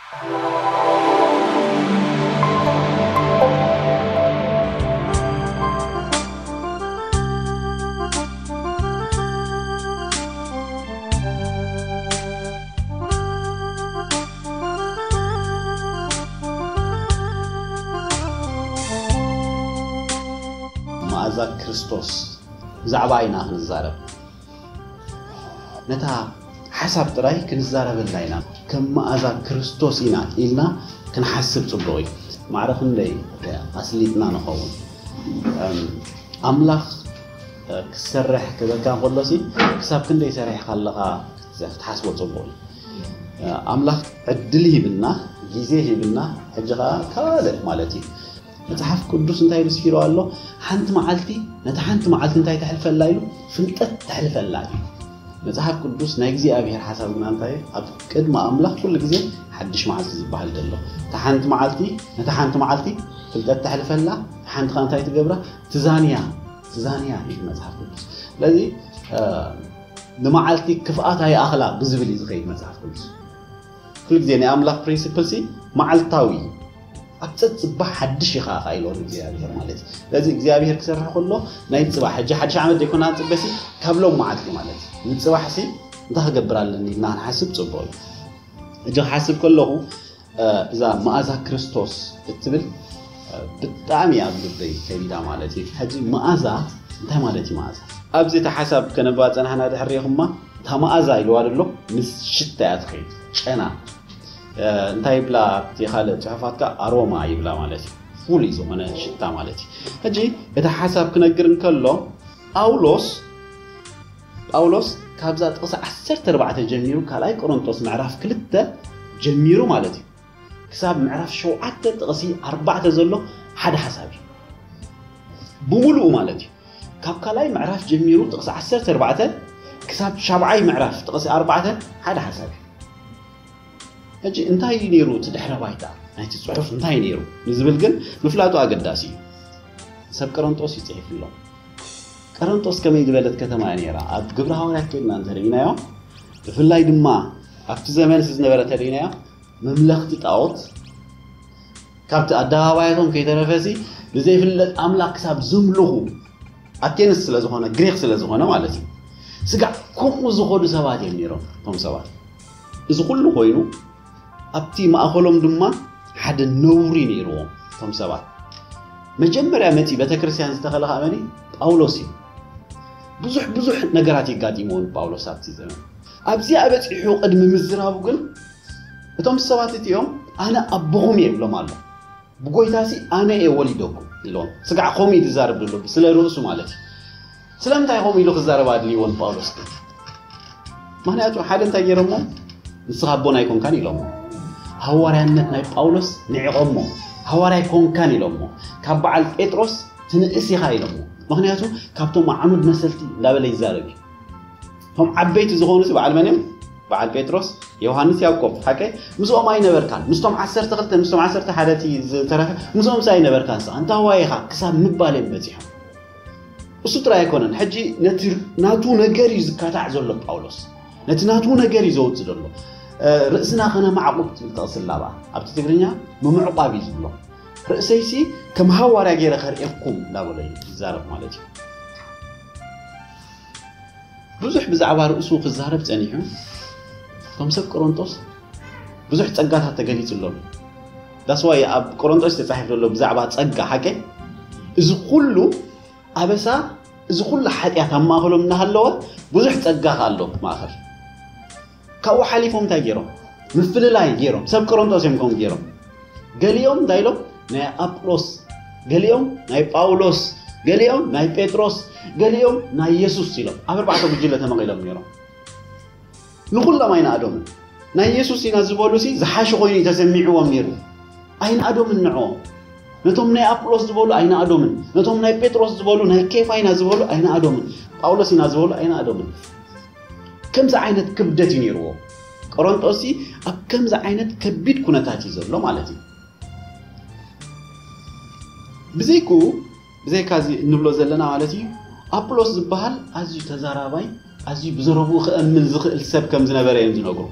መኣዛ ክርስቶስ ብዛዕባ ኢና ክንዛረብ። ነታ ሓሳብ ጥራይ ክንዛረበላ ኢና። ከም መኣዛ ክርስቶስ ኢና ኢልና ክንሓስብ ጽቡቕ እዩ። ማዕረ ክንደይ ኣስሊጥና ንኸውን። ኣምላኽ ክሰርሕ ክበካ ከሎሲ ክሳብ ክንደይ ሰሪሕካ ኣለኻ ክትሓስቦ ጽቡቕ እዩ። ኣምላኽ ዕድል ሂብና፣ ግዜ ሂብና፣ ሕጂ ኸዓ ካልእ ማለት እዩ። መጽሓፍ ቅዱስ እንታይ ኢሉ ስፊሩ ኣሎ? ሓንቲ መዓልቲ፣ ነታ ሓንቲ መዓልቲ እንታይ ተሕልፈላ ኢሉ? ፍልጠት ተሕልፈላ እዩ። መጽሓፍ ቅዱስ ናይ እግዚኣብሔር ሓሳብ ግና እንታይ እዩ? ኣብ ቅድሚ ኣምላኽ ኩሉ ግዜ ሓድሽ መዓልቲ ዝበሃል ዘሎ። እታ ሓንቲ መዓልቲ፣ ነታ ሓንቲ መዓልቲ ፍልጠት ተሕልፈላ፣ ሓንቲ ኸዓ እንታይ ትገብራ? ትዛንያ፣ ትዛንያ እዩ መጽሓፍ ቅዱስ። ስለዚ ንመዓልቲ ክፍኣታ ይኣኽላ ብዝብል እዩ ዝኸይድ መጽሓፍ ቅዱስ። ኩሉ ግዜ ናይ ኣምላኽ ፕሪንሲፕል ሲ መዓልታዊ እዩ። ኣብ ጸጽባሕ ሓድሽ ኢኻ ኢሉ እግዚኣብሔር ማለት እዩ። ስለዚ እግዚኣብሔር ክሰርሕ ከሎ ናይ ጽባሕ፣ ሕጂ ሓድሽ ዓመት ዘይኮና ንጽበሲ ካብ ሎም መዓልቲ ማለት እዩ። ንጽባሕ ሲ እንታይ ክገብር ኣለኒ ኢልና ክንሓስብ ጽቡቕ እዩ። ሕጂ ክሓስብ ከለኹ እዛ መኣዛ ክርስቶስ እትብል ብጣዕሚ ኣብ ልበይ ከቢዳ ማለት እዩ። ሕጂ መኣዛ እንታይ ማለት እዩ? መኣዛ ኣብዚ እቲ ሓሳብ ከነባ ጸናሕና ድሕሪ ኹማ እታ መኣዛ ኢልዋ ዘሎ ምስ ሽታ እያ ትኸይድ። ጨና እንታይ ይብላ ኣብቲ ካልእ ጽሑፋትካ ኣሮማ ይብላ ማለት እዩ። ፍሉይ ዝኾነ ሽታ ማለት እዩ። ሕጂ እቲ ሓሳብ ክነግር እንከሎ ጳውሎስ ጳውሎስ ካብዛ ጥቕሲ ዓሰርተ ኣርባዕተ ጀሚሩ ካልኣይ ቆሮንቶስ ምዕራፍ ክልተ ጀሚሩ ማለት እዩ ክሳብ ምዕራፍ ሸውዓተ ጥቕሲ ኣርባዕተ ዘሎ ሓደ ሓሳብ እዩ። ብምሉኡ ማለት እዩ። ካብ ካልኣይ ምዕራፍ ጀሚሩ ጥቕሲ ዓሰርተ ኣርባዕተ ክሳብ ሻብዓይ ምዕራፍ ጥቕሲ ኣርባዕተ ሓደ ሓሳብ እዩ። ሕጂ እንታይ እዩ ነይሩ እቲ ድሕረ ባይታ ናይቲ ጽሑፍ እንታይ እዩ ነይሩ ንዝብል ግን ምፍላጡ ኣገዳሲ እዩ። ሰብ ቀረንጦስ እዩ ጽሒፉሎም። ቀረንጦስ ከመይ ዝበለት ከተማ እያ ነይራ? ኣብ ግብረ ሃዋርያት ከይድና እንተርኢናዮ ብፍላይ ድማ ኣብቲ ዘመን ዝነበረ ተርኢናዮ መምለኽቲ ጣዖት ካብቲ ኣደባባያቶም ከይተረፈሲ ብዘይፍለጥ ኣምላኽ ክሳብ ዝምልኹ ኣቴንስ ስለ ዝኾነ ግሪክ ስለ ዝኾነ ማለት እዩ ስጋዕ ከምኡ ዝኾዱ ሰባት እዮም ነይሮም እቶም ሰባት። እዚ ኩሉ ኮይኑ ኣብቲ ማእኸሎም ድማ ሓደ ነውሪ ነይርዎም እቶም ሰባት። መጀመርያ መፂ ቤተክርስትያን ዝተኸለ ከኣ መን ጳውሎስ እዩ። ብዙሕ ብዙሕ ነገራት ይጋጢምዎ ንጳውሎስ ኣብቲ ዘመን። ኣብዚኣ በፂሑ ቅድሚ ምዝራቡ ግን እቶም ሰባት እቲኦም ኣነ ኣቦኹም እየ ይብሎም ኣሎ። ብጎይታሲ ኣነ እየ ወሊደኩም ኢሎም። ስጋዕ ከምኡ እዩ ዝዛረብ ዘሎ ስለ ርእሱ ማለት እዩ። ስለምንታይ ከምኡ ኢሉ ክዛረብ ኣድልይዎ ንጳውሎስ ግን? ምክንያቱ ሓደ እንታይ ገይሮሞ ንስኻ ኣቦና ኣይኮንካን ኢሎሞ። ሃዋርያነት ናይ ጳውሎስ ንዒቖሞ። ሃዋርያ ኣይኮንካን ኢሎሞ። ካብ በዓል ጴጥሮስ ትንእስ ኢኻ ኢሎሞ። ምክንያቱ ካብቶም ኣዕኑድ መሰልቲ እንዳበለ ይዛረብ እዩ። እቶም ዓበይቲ ዝኾኑ በዓል መን እዮም? በዓል ጴጥሮስ፣ ዮሃንስ፣ ያዕቆብ ሓቀ ምስኦም ኣይነበርካን። ምስቶም ዓሰርተ ክልተ ምስቶም ዓሰርተ ሓደ እቲ ዝተረፈ ምስኦም ሳ ኣይነበርካን። ስኻ እንታይ ዋይ ኢኻ ክሳብ ምባል እዮም በፂሖም። እሱ ጥራይ ኣይኮነን። ሕጂ ነቲ ናቱ ነገር እዩ ዝካታዕ ዘሎ ጳውሎስ። ነቲ ናቱ ነገር እዩ ዘውፅእ ዘሎ። ርእስና ከነማዕቁብ ትብል ጥቕሲ ኣላ ኣብቲ ትግርኛ ምምዕቋብ እዩ ዝብሎ። ርእሰይሲ ከም ሃዋርያ ገይረ ከርእየኩም እንዳበለ እዩ ዝዛረብ ማለት እዩ። ብዙሕ ብዛዕባ ርእሱ ክዛረብ ጸኒሑ። ከም ሰብ ቆሮንጦስ ብዙሕ ጸጋታት ተገሊጹሎም። ዳስዋይ ኣብ ቆሮንጦስ ተጻሒፍ ዘሎ ብዛዕባ ጸጋ ሓቀ እዚ ኩሉ ኣበሳ እዚ ኩሉ ሓጢኣት ኣብ ማእኸሎም እናሃለወ ብዙሕ ጸጋ ኣሎ ማእኸል ካብኡ ሓሊፎም እንታይ ገይሮም? ምፍልላይ ገይሮም። ሰብ ቆሮንጦስ እዮም ከምኡ ገይሮም። ገሊኦም እንታይ ኢሎም? ናይ ኣጵሎስ፣ ገሊኦም ናይ ጳውሎስ፣ ገሊኦም ናይ ጴጥሮስ፣ ገሊኦም ናይ የሱስ ኢሎም ኣብ ኣርባዕተ ጉጅለ ተመቒሎም ነይሮም። ንኹሎም ኣይነኣዶምን። ናይ የሱስ ኢና ዝበሉ ሲ ዝሓሸ ኮይኑ እዩ ተሰሚዕዎም ነይሩ። ኣይነኣዶምን ንዕኦም። ነቶም ናይ ኣጵሎስ ዝበሉ ኣይነኣዶምን። ነቶም ናይ ጴጥሮስ ዝበሉ ናይ ኬፋ ኢና ዝበሉ ኣይነኣዶምን። ጳውሎስ ኢና ዝበሉ ኣይነኣዶምን። ከምዚ ዓይነት ክብደት እዩ ነይርዎ። ቆሮንጦስ ኣብ ከምዚ ዓይነት ከቢድ ኩነታት እዩ ዘሎ ማለት እዩ። ብዘይክኡ ብዘይካ እዚ እንብሎ ዘለና ማለት እዩ ኣጵሎስ ዝበሃል ኣዝዩ ተዛራባይ ኣዝዩ ብዘረብኡ ክእምን ዝኽእል ሰብ ከም ዝነበረ እዮም ዝነግሩ።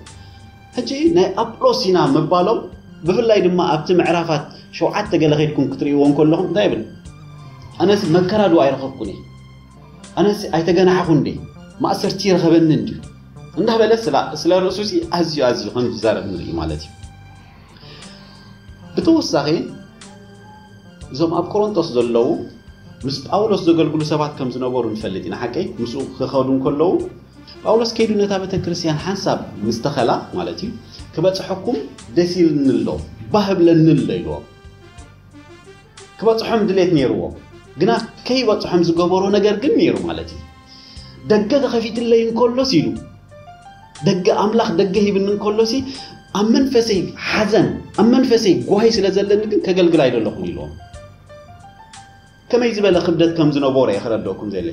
ሕጂ ናይ ኣጵሎስ ኢና ምባሎም፣ ብፍላይ ድማ ኣብቲ ምዕራፋት ሸውዓተ ገለ ከይድኩም ክትርእይዎ እንከለኹም እንታይ ይብል? ኣነስ መከራ ዶ ኣይረኸብኩን እየ? ኣነስ ኣይተገናሕኹን ድየ? ማእሰርቲ ይረኸበኒ እንድዩ? እንዳበለ ስለ ስለ ርእሱ ሲ ኣዝዩ ኣዝዩ ከም ዝዛረብ ንርኢ ማለት እዩ። ብተወሳኺ እዞም ኣብ ቆሮንቶስ ዘለዉ ምስ ጳውሎስ ዘገልግሉ ሰባት ከም ዝነበሩ ንፈልጥ ኢና። ሓቀይ ምስኡ ክኸዱ እንከለዉ ጳውሎስ ከይዱ ነታ ቤተ ክርስቲያን ሓንሳብ ምስ ተኸላ ማለት እዩ፣ ክበጽሐኩም ደስ ኢልኒ ኣሎ፣ ባህ ብለኒ ኣሎ ኢልዎም። ክበጽሖም ድሌት ነይርዎ፣ ግና ከይበጽሖም ዝገበሮ ነገር ግን ነይሩ ማለት እዩ። ደገ ተኸፊትለይ እንከሎስ ኢሉ፣ ደገ ኣምላኽ ደገ ሂብኒ እንከሎሲ ኣብ መንፈሰይ ሓዘን፣ ኣብ መንፈሰይ ጓሂ ስለ ዘለኒ ግን ከገልግል ኣይደለኹን ኢልዎም። ከመይ ዝበለ ክብደት ከም ዝነበሮ እየ ክረድኦኩም ዘለ።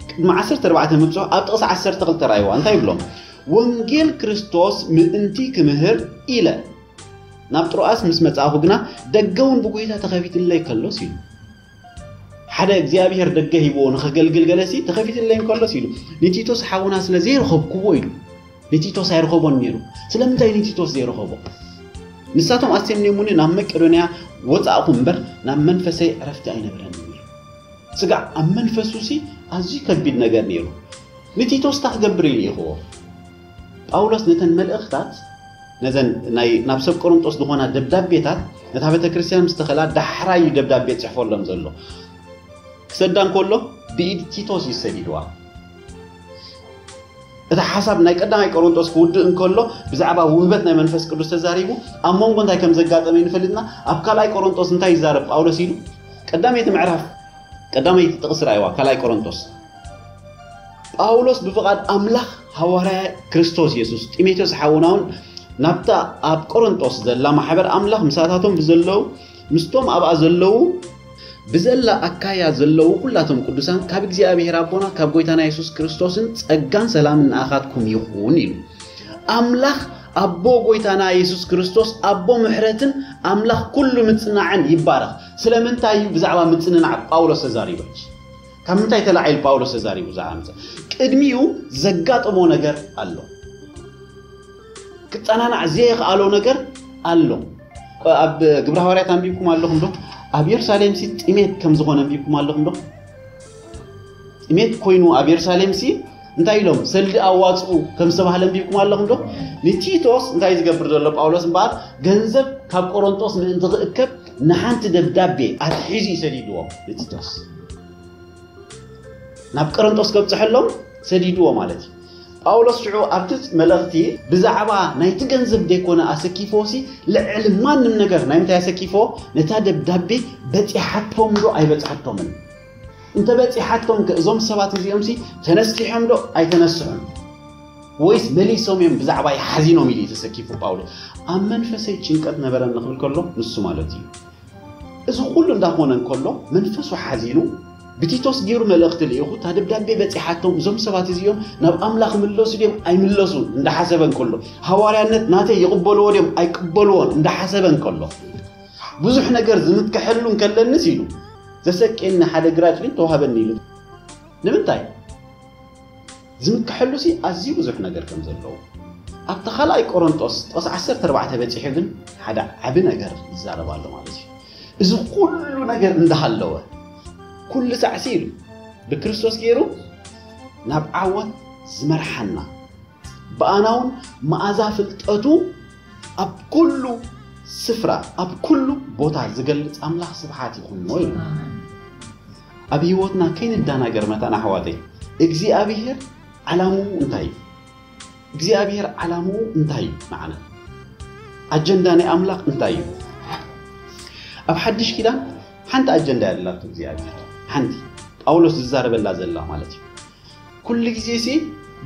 ቅድሚ ዓሰርተ ኣርባዕተ ምብጽሑ ኣብ ጥቕሲ ዓሰርተ ክልተ ራእይዋ እንታይ ይብሎም? ወንጌል ክርስቶስ ምእንቲ ክምህር ኢለ ናብ ጥሮኣስ ምስ መጻእኹ ግና ደገ እውን ብጎይታ ተኸፊትለይ ከሎስ ኢሉ። ሓደ እግዚኣብሔር ደገ ሂብዎ ንኸገልግል ገለሲ ተኸፊትለይ እንከሎስ ኢሉ። ንቲቶስ ሓውና ስለ ዘይረኸብክዎ ኢሉ። ንቲቶስ ኣይረኸቦን ነይሩ። ስለምንታይ ንቲቶስ ዘይረኸቦ? ንሳቶም ኣስቴምኔሙኒ ናብ መቄዶንያ ወጻእኹ እምበር ናብ መንፈሰይ ዕረፍቲ ኣይነበረን ነይሩ። ስጋዕ ኣብ መንፈሱ ሲ ኣዝዩ ከቢድ ነገር ነይሩ። ንቲቶስ እንታይ ክገብር ኢሉ ይኽዎ? ጳውሎስ ነተን መልእኽታት፣ ነዘን ናይ ናብ ሰብ ቆሮንጦስ ዝኾና ደብዳቤታት፣ ነታ ቤተ ክርስቲያን ምስ ተኸላ ዳሕራይ እዩ ደብዳቤ ጽሕፈሎም ዘሎ። ክሰዳ እንከሎ ብኢድ ቲቶስ እዩ ሰዲድዋ። እቲ ሓሳብ ናይ ቀዳማይ ቆሮንጦስ ክውድእ እንከሎ ብዛዕባ ውህበት ናይ መንፈስ ቅዱስ ተዛሪቡ፣ ኣብ መንጎ እንታይ ከም ዘጋጠመ ይንፈልጥና። ኣብ ካልኣይ ቆሮንጦስ እንታይ ይዛረብ ጳውሎስ ኢሉ? ቀዳመይቲ ምዕራፍ፣ ቀዳመይቲ ጥቕሲ ራእይዋ፣ ካልኣይ ቆሮንጦስ። ጳውሎስ ብፍቓድ ኣምላኽ ሃዋርያ ክርስቶስ የሱስ፣ ጢሞቴዎስ ሓውና እውን ናብታ ኣብ ቆሮንጦስ ዘላ ማሕበር ኣምላኽ ምሳታቶም ብዘለዉ፣ ምስቶም ኣብኣ ዘለዉ፣ ብዘላ ኣካያ ዘለዉ ኩላቶም ቅዱሳን ካብ እግዚኣብሔር ኣቦና ካብ ጎይታና የሱስ ክርስቶስን ጸጋን ሰላምን ንኣኻትኩም ይኹን ኢሉ። ኣምላኽ ኣቦ ጎይታና የሱስ ክርስቶስ ኣቦ ምሕረትን ኣምላኽ ኩሉ ምጽናዕን ይባረኽ። ስለምንታይ እዩ ብዛዕባ ምጽንናዕ ጳውሎስ ተዛሪቡ? ካብ ምንታይ ተላዒሉ ጳውሎስ ተዛሪቡ? ዝዓምፀ ቅድሚኡ ዘጋጠሞ ነገር ኣሎ። ክጸናናዕ ዘይኽኣሎ ነገር ኣሎ። ኣብ ግብረ ሃዋርያት ኣንቢብኩም ኣለኹም ዶ? ኣብ የሩሳሌም ሲ ጥሜት ከም ዝኾነ ኣንቢብኩም ኣለኹም ዶ? ጥሜት ኮይኑ ኣብ የሩሳሌም ሲ እንታይ ኢሎም ሰልዲ ኣዋፅኡ ከም ዝተባህለ ኣንቢብኩም ኣለኹም ዶ? ንቲቶስ እንታይ ዝገብር ዘሎ ጳውሎስ እምበኣር ገንዘብ ካብ ቆሮንጦስ ምእንቲ ክእከብ ንሓንቲ ደብዳቤ ኣትሒዙ እዩ ሰዲድዎ ንቲቶስ። ናብ ቆሮንጦስ ከብፅሐሎም ሰዲድዎ ማለት እዩ። ጳውሎስ ሽዑ ኣብቲ መልእኽቲ ብዛዕባ ናይቲ ገንዘብ ዘይኮነ ኣሰኪፎ ሲ ልዕሊ ማንም ነገር ናይ ምንታይ ኣሰኪፎ? ነታ ደብዳቤ በፂሓቶም ዶ ኣይበፅሓቶምን? እንተ በፂሓቶም ከ እዞም ሰባት እዚኦም ሲ ተነሲሖም ዶ ኣይተነስሑን? ወይስ መሊሶም እዮም ብዛዕባ ሓዚኖም ኢሉ እዩ ተሰኪፉ ጳውሎስ። ኣብ መንፈሰይ ጭንቀት ነበረ ንኽብል ከሎ ንሱ ማለት እዩ። እዚ ኩሉ እንዳኾነ እንከሎ መንፈሱ ሓዚኑ ብቲቶስ ገይሩ መልእኽቲ ልኢኹ እታ ደብዳቤ በፂሓቶም እዞም ሰባት እዚኦም ናብ ኣምላኽ ምለሱ ድዮም ኣይምለሱ እንዳሓሰበ እንከሎ ሃዋርያነት ናተይ ይቕበልዎ ድዮም ኣይቅበልዎን እንዳሓሰበ እንከሎ ብዙሕ ነገር ዝምክሐሉ እንከለንስ ኢሉ ዘሰቄኒ ሓደ ግራጭ ግን ተዋሃበኒ ኢሉ ንምንታይ? ዝምክሐሉ ሲ ኣዝዩ ብዙሕ ነገር ከም ዘለዎ ኣብቲ ካልኣይ ቆሮንጦስ ጥቕሲ ዓሰርተ ኣርባዕተ በፂሑ ግን ሓደ ዓቢ ነገር ይዛረብ ኣሎ ማለት እዩ። እዚ ኩሉ ነገር እንዳሃለወ ኩሉ ሳዕሲ ኢሉ ብክርስቶስ ገይሩ ናብ ዓወት ዝመርሓና ብኣናውን መኣዛ ፍልጠቱ ኣብ ኩሉ ስፍራ ኣብ ኩሉ ቦታ ዝገልጽ ኣምላኽ ስብሓት ይኹንዎ ኢሉ። ኣብ ህይወትና ከይንዳናገር መታን ኣሕዋተይ እግዚኣብሔር ዓላምኡ እንታይ እዩ? እግዚኣብሔር ዓላምኡ እንታይ እዩ ንዓና? ኣጀንዳ ናይ ኣምላኽ እንታይ እዩ? ኣብ ሓድሽ ኪዳን ሓንቲ ኣጀንዳ ያላቱ እግዚኣብሔር ሓንቲ ጳውሎስ ዝዛረበላ ዘላ ማለት እዩ። ኩሉ ግዜ ሲ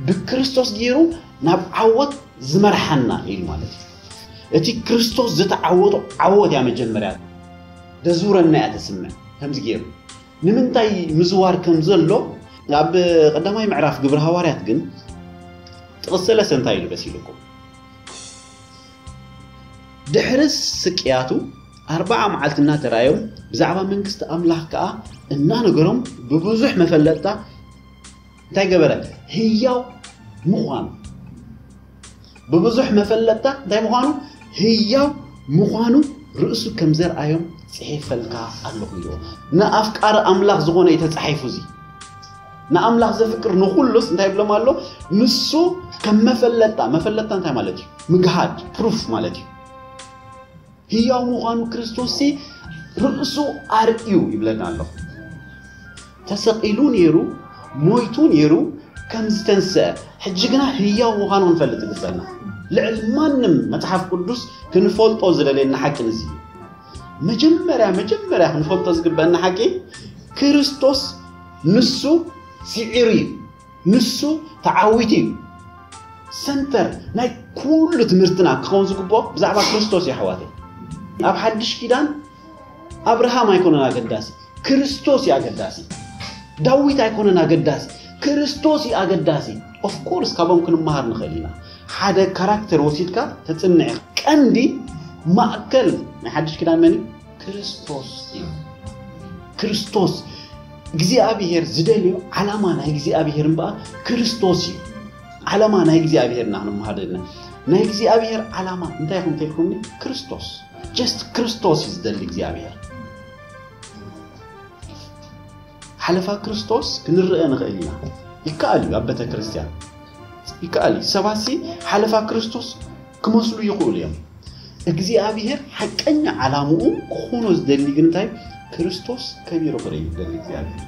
ብክርስቶስ ገይሩ ናብ ዓወት ዝመርሓና ኢሉ ማለት እዩ። እቲ ክርስቶስ ዝተዓወቶ ዓወት እያ መጀመርያ ደዙረና እያ ተስምዕ ከምዚ ገይሩ ንምንታይ ምዝዋር ከም ዘሎ ኣብ ቀዳማይ ምዕራፍ ግብሪ ሃዋርያት ግን ጥቕስ ሰለስተ እንታይ ኢሉ መሲልኩም? ድሕሪ ስቅያቱ ኣርባዓ መዓልቲ እናተራዮም ብዛዕባ መንግስቲ ኣምላኽ ከዓ እናነገሮም ብብዙሕ መፈለጥታ እንታይ ገበረ? ህያው ምዃኑ ብብዙሕ መፈለጥታ እንታይ ምዃኑ፣ ህያው ምዃኑ ርእሱ ከም ዘርኣዮም ጽሒፈልካ ኣለኹ ኢልዎ። ንኣፍቃሪ ኣምላኽ ዝኾነ እዩ ተጻሒፉ። እዚ ንኣምላኽ ዘፍቅር ንኹሉስ እንታይ ይብሎም ኣሎ? ንሱ ከም መፈለጥታ፣ መፈለጥታ እንታይ ማለት እዩ? ምግሃድ፣ ፕሩፍ ማለት እዩ። ህያው ምዃኑ ክርስቶስ ሲ ርእሱ ኣርእዩ ይብለና ኣሎ። ተሰቒሉ ነይሩ፣ ሞይቱ ነይሩ፣ ከም ዝተንስአ፣ ሕጂ ግና ህያው ምዃኑ ክንፈልጥ ይግበና። ልዕሊ ማንም መጽሓፍ ቅዱስ ክንፈልጦ ዝደልየና ሓቂ እዚ እዩ። መጀመርያ መጀመርያ ክንፈልጦ ዝግበአና ሓቂ፣ ክርስቶስ ንሱ ስዒሩ እዩ፣ ንሱ ተዓዊቱ እዩ። ሰንተር ናይ ኩሉ ትምህርትና ክኸውን ዝግብኦ ብዛዕባ ክርስቶስ እዩ ኣሕዋተይ። ኣብ ሓድሽ ኪዳን ኣብርሃም ኣይኮነን ኣገዳሲ፣ ክርስቶስ እዩ ኣገዳሲ። ዳዊት ኣይኮነን ኣገዳሲ፣ ክርስቶስ እዩ ኣገዳሲ። ኦፍኮርስ ካብኦም ክንመሃር ንኽእል ኢና። ሓደ ካራክተር ወሲድካ ተጽንዕ። ቀንዲ ማእከል ናይ ሓድሽ ኪዳን መን እዩ? ክርስቶስ እዩ። ክርስቶስ እግዚኣብሔር ዝደልዮ ዓላማ ናይ እግዚኣብሔር እምበኣር ክርስቶስ እዩ። ዓላማ ናይ እግዚኣብሔር ኢና ክንመሃር ዘለና። ናይ እግዚኣብሔር ዓላማ እንታይ ይኹን እንተልኩምኒ፣ ክርስቶስ፣ ጀስት ክርስቶስ እዩ ዝደሊ እግዚኣብሔር። ሓለፋ ክርስቶስ ክንርአ ንኽእል ኢና። ይከኣል እዩ ኣብ ቤተ ክርስቲያን ይከኣል እዩ። ሰባት ሲ ሓለፋ ክርስቶስ ክመስሉ ይኽእሉ እዮም። እግዚኣብሔር ሓቀኛ ዓላምኡ ክኾኖ ዝደሊ ግን እንታይ? ክርስቶስ ከቢሩ ክርኢ ይደሊ እግዚኣብሔር።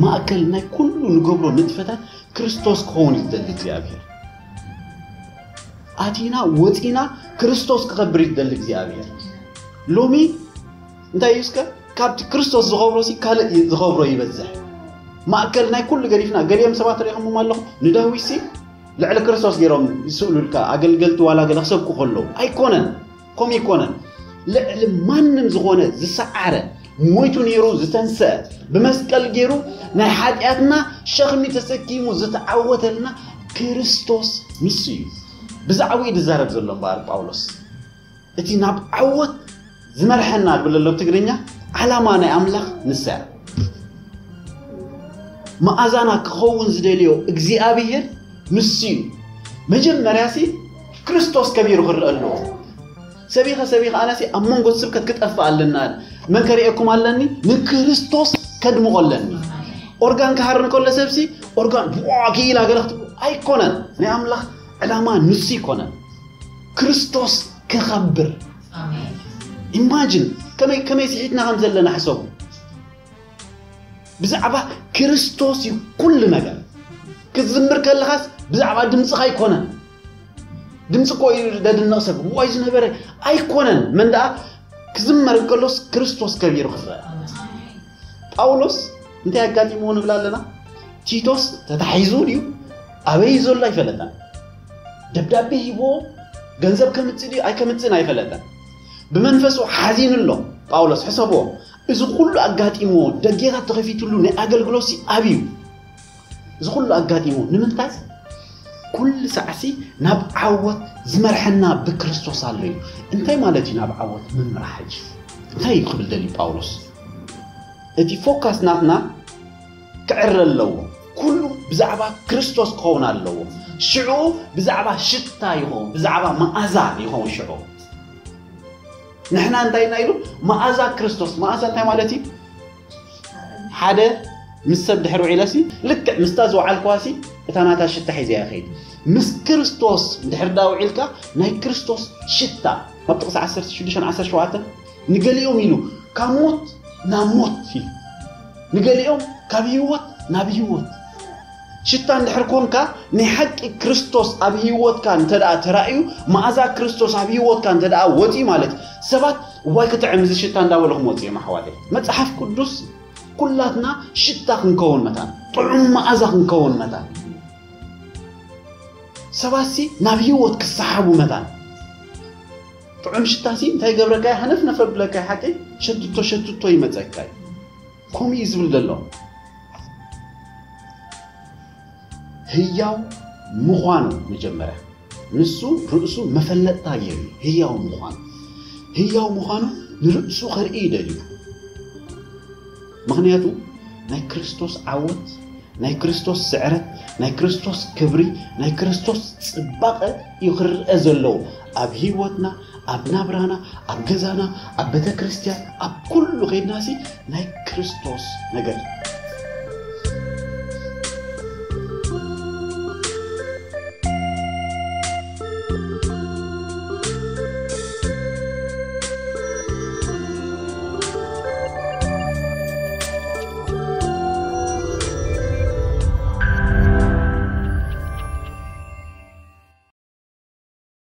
ማእከል ናይ ኩሉ ንገብሮ ንጥፈታት ክርስቶስ ክኸውን እዩ ዝደሊ እግዚኣብሔር። ኣቲና ወፂና ክርስቶስ ክኸብር እዩ ዝደሊ እግዚኣብሔር። ሎሚ እንታይ እዩ እስከ? ካብቲ ክርስቶስ ዝኸብሮ ሲ ካልእ ይ- ዝኸብሮ ይበዝሕ። ማእከል ናይ ኩሉ ገዲፍና፣ ገሊኦም ሰባት ሪኢኹምዎም ኣለኹ፣ ንዳዊት ሲ ልዕሊ ክርስቶስ ገይሮም ይስእሉልካ፣ ኣገልገልቲ ዋላ ገለ ክሰብኩ ከለዉ። ኣይኮነን፣ ከምኡ ኣይኮነን። ልዕሊ ማንም ዝኾነ ዝሰዓረ፣ ሞይቱ ነይሩ ዝተንስአ፣ ብመስቀል ገይሩ ናይ ሓጢኣትና ሸኽሚ ተሰኪሙ ዝተዓወተልና ክርስቶስ ንሱ እዩ። ብዛዕባኡ እዩ ዝዛረብ ዘሎ እምበኣር ጳውሎስ። እቲ ናብ ዓወት ዝመርሐና ድብል ኣሎ ብትግርኛ፣ ዓላማ ናይ ኣምላኽ ንሳ እያ። መኣዛና ክኸውን ዝደልዮ እግዚኣብሔር ንሱ እዩ። መጀመርያ ሲ ክርስቶስ ከቢሩ ክረአ ኣለዎ። ሰቢኸ ሰቢኸ ኣነ ሲ ኣብ መንጎ ስብከት ክጠፍእ ኣለና። መን ከርእየኩም ኣለኒ? ንክርስቶስ ከድምቖ ኣለኒ። ኦርጋን ክሃር እንከሎ ሰብሲ ኦርጋን ዋ ክኢላ ገለ ክትብሉ ኣይኮነን። ናይ ኣምላኽ ዕላማ ንሱ ይኮነን። ክርስቶስ ክኸብር። ኢማጂን ከመይ ከመይ ስሒትና ከም ዘለና ሕሰቡ። ብዛዕባ ክርስቶስ እዩ ኩሉ ነገር። ክትዝምር ከለኻስ ብዛዕባ ድምፅኻ ኣይኮነን። ድምፂ እኮ እዩ ደድንቕ ሰብ ዋይ ዝነበረ ኣይኮነን። መን ደኣ ክዝመር እንከሎስ ክርስቶስ ከቢሩ ክረአ። ጳውሎስ እንታይ ኣጋጢምዎ ንብል ኣለና? ቲቶስ ተታሒዙ ድዩ ኣበይ ዘሎ ኣይፈለጠን። ደብዳቤ ሂቦ ገንዘብ ከምፅእ ድዩ ኣይከምፅእን ኣይፈለጠን። ብመንፈሱ ሓዚኑ ኣሎ ጳውሎስ። ሕሰብዎ፣ እዚ ኩሉ ኣጋጢምዎ፣ ደጌታት ተኸፊትሉ ናይ ኣገልግሎት ሲ ኣብዩ። እዚ ኩሉ ኣጋጢምዎ ንምንታይ? ኩሉ ሳዕሲ ናብ ዓወት ዝመርሐና ብክርስቶስ ኣሎ እዩ። እንታይ ማለት እዩ ናብ ዓወት ምምራሕ? ሕጂ እንታይ እዩ ክብል ደልዩ ጳውሎስ? እቲ ፎካስ ናትና ክዕረ ኣለዎ። ኩሉ ብዛዕባ ክርስቶስ ክኸውን ኣለዎ። ሽዑ ብዛዕባ ሽታ ይኸውን፣ ብዛዕባ መኣዛ ይኸውን። ሽዑ ንሕና እንታይ ኢና ኢሉ? መኣዛ ክርስቶስ። መኣዛ እንታይ ማለት እዩ? ሓደ ምስ ሰብ ድሕሪ ውዒለሲ ልክዕ ምስታ ዝወዓልክዋሲ እታ ናታ ሽታ ሒዘ እያ ከይድ። ምስ ክርስቶስ ድሕሪ ዳ ውዒልካ ናይ ክርስቶስ ሽታ ኣብ ጥቕሲ ዓሰርተ ሽዱሽተ ዓሰርተ ሸውዓተ ንገሊኦም ኢሉ ካብ ሞት ናብ ሞት ኢሉ ንገሊኦም ካብ ህይወት ናብ ህይወት ሽታ እንድሕር ኮንካ ናይ ሓቂ ክርስቶስ ኣብ ህይወትካ እንተ ደኣ ተራእዩ መኣዛ ክርስቶስ ኣብ ህይወትካ እንተ ደኣ ወፂኡ ማለት ሰባት ዋይ ክጥዕም እዚ ሽታ እንዳበሉ ክመፁ እዮም ኣሕዋተይ። መፅሓፍ ቅዱስ ኩላትና ሽታ ክንከውን መታን ጥዑም መኣዛ ክንከውን መታን ሰባትሲ ናብ ህይወት ክሰሓቡ መታን ጥዑም ሽታሲ እንታይ ገብረካ ሃነፍነፈ ብለካ ሓቂ ሸትቶ ሸትቶ ይመፀካ እዩ። ከምኡ እዩ ዝብል ዘሎ። ህያው ምዃኑ መጀመርያ ንሱ ርእሱ መፈለጥታ ገይሩ ህያው ምዃኑ ህያው ምዃኑ ንርእሱ ከርኢ ይደልዩ። ምኽንያቱ ናይ ክርስቶስ ዓወት ናይ ክርስቶስ ስዕረት፣ ናይ ክርስቶስ ክብሪ፣ ናይ ክርስቶስ ጽባቐ እዩ ክረአ ዘለዎ ኣብ ህይወትና፣ ኣብ ናብራና፣ ኣብ ገዛና፣ ኣብ ቤተ ክርስቲያን፣ ኣብ ኩሉ ከይድናሲ ናይ ክርስቶስ ነገር